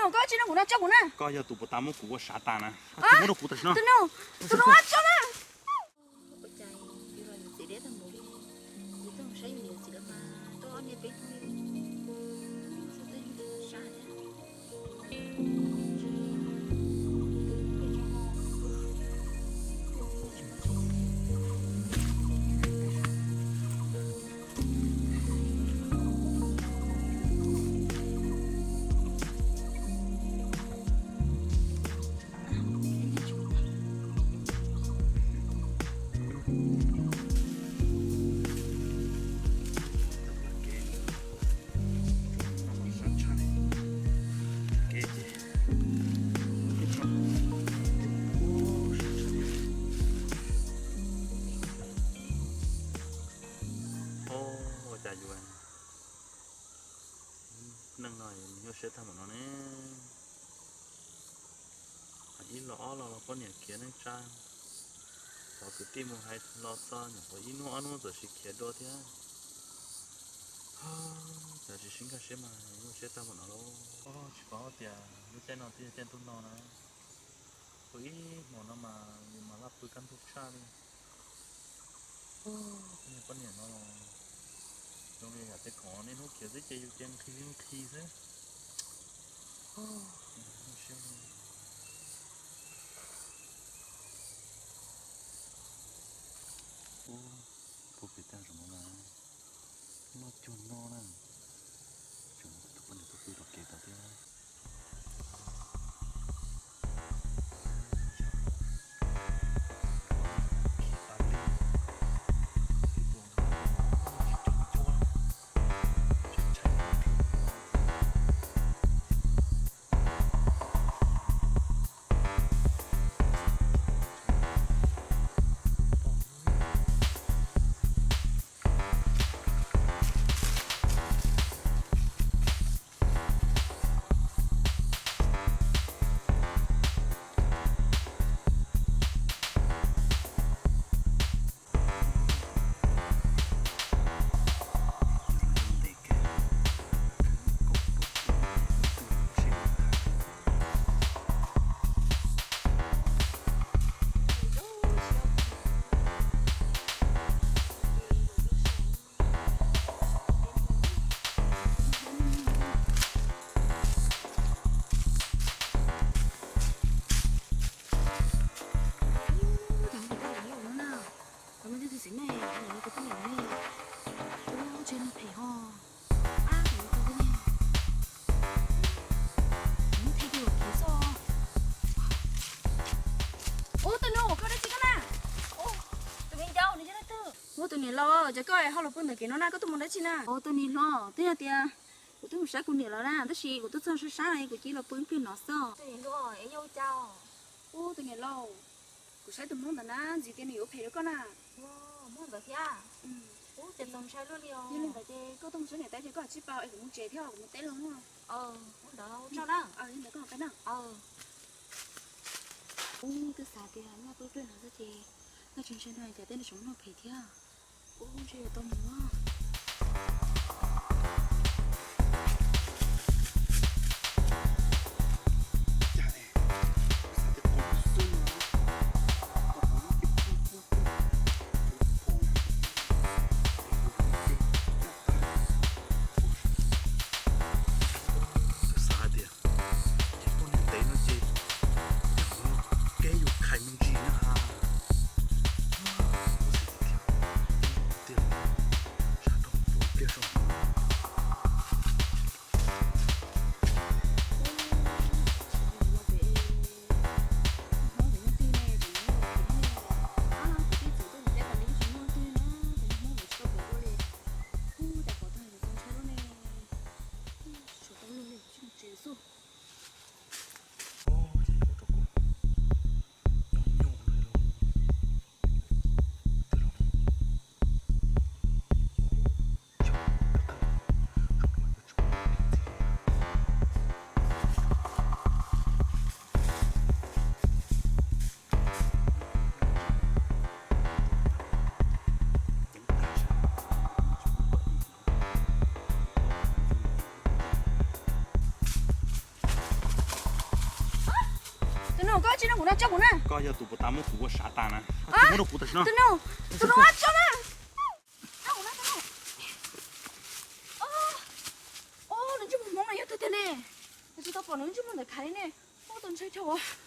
Koj tsis nrog kuv no, tso kuv na. Koj yog tus puas tas muab kuv ua sav tas na. Tsis muab rau kuv tam sim no. Tus no, tus no tso na. Ua cas yus los yuav txiv deb tag npaum li, yus tuaj mus saib yus niam txiv lawv mas tuaj ob niag peb tug li, tuaj yus niam sab thiab. Ua cas yus neej no yuav siab tag npaum no ne? Ib los ob los los poj niam khiav neej tsa, cov kwv tij mus hais los txog nyuam qhuav ib hnub ob hnub txawm sis khiav dua thiab. Cas tsis sib nkag siab mas yuav siab tag npaum no lauj. Tsis paub tias lub caij no twb yog caij ntuj no na. Ua ib hmos no mas yus mas laj pw kaj ntug tshaj li. Poj niam no los zoo li yam tej khoom niaj hnub khiav xwb ces yus ces nqhis li nqhis xwb. Ub, pub pem tag zoo no na, noj cuag no na, tseem tus poj niam tuaj pw tom kev tod thiab. Tus no tus txiv neej, tus no tus poj niam ne, ua tsev no phem ho. Ab, tus no tus txiv neej, nws muab the kiag lub kev xwb. Ub, tus nus, koj dab tsi koj na? Ub, tus me ncauj, nws yog leej twg? Ub, tus niam laus, cas koj ho los pw ntawm kev no na, koj tuaj mus dab tsi na? Ub, tus niam hlob, twb yog tias kuv twb mus saib kuv niam lawv na, tab sis kuv tuaj txog sab sab no kuv cia li los pw ib pliag no xwb. Tus niam hluas, es yog ua cas? Ub, tus niam laus, kuv saib tus hmoob ntawd na, ntxim tias nws yuav ua phem rau koj na. Hmoob ntawd thiab? Ub, ces txaus ntshai luaj li os. Yog li ntawd ces koj tuaj mus saib niam tais ces koj tsis paub es kuv mus tsev thiab, kuv mus teb los na. Ub, ntawd ua tsaug na. Li ntawd koj mus peb na. Ub, twb xav tias nyaj pw pliag no xwb ces nyaj tsis ntshai no cas tej no tseem muaj phem thiab. Ub, ntshe yuav tau mus. Twb xav hais tias ces poj niam ntev no ces yog hnub no keb yus khais me ntsis na ha. Tiag, sab rau pliag zoo. Tus nus, koj tsis nrog kuv no, tso kuv na. Koj yog tus puas tas muab kuv ua sav tas na. Tsis muab rau kuv tam sim no. Tus nus, tus nus, tso na. Nws ntsej muag hmoov no yog twg tiag ne? Kuv tsis tau pom nws ntsej muag ntawm khav li ne. Muaj tus ntshaw chaw.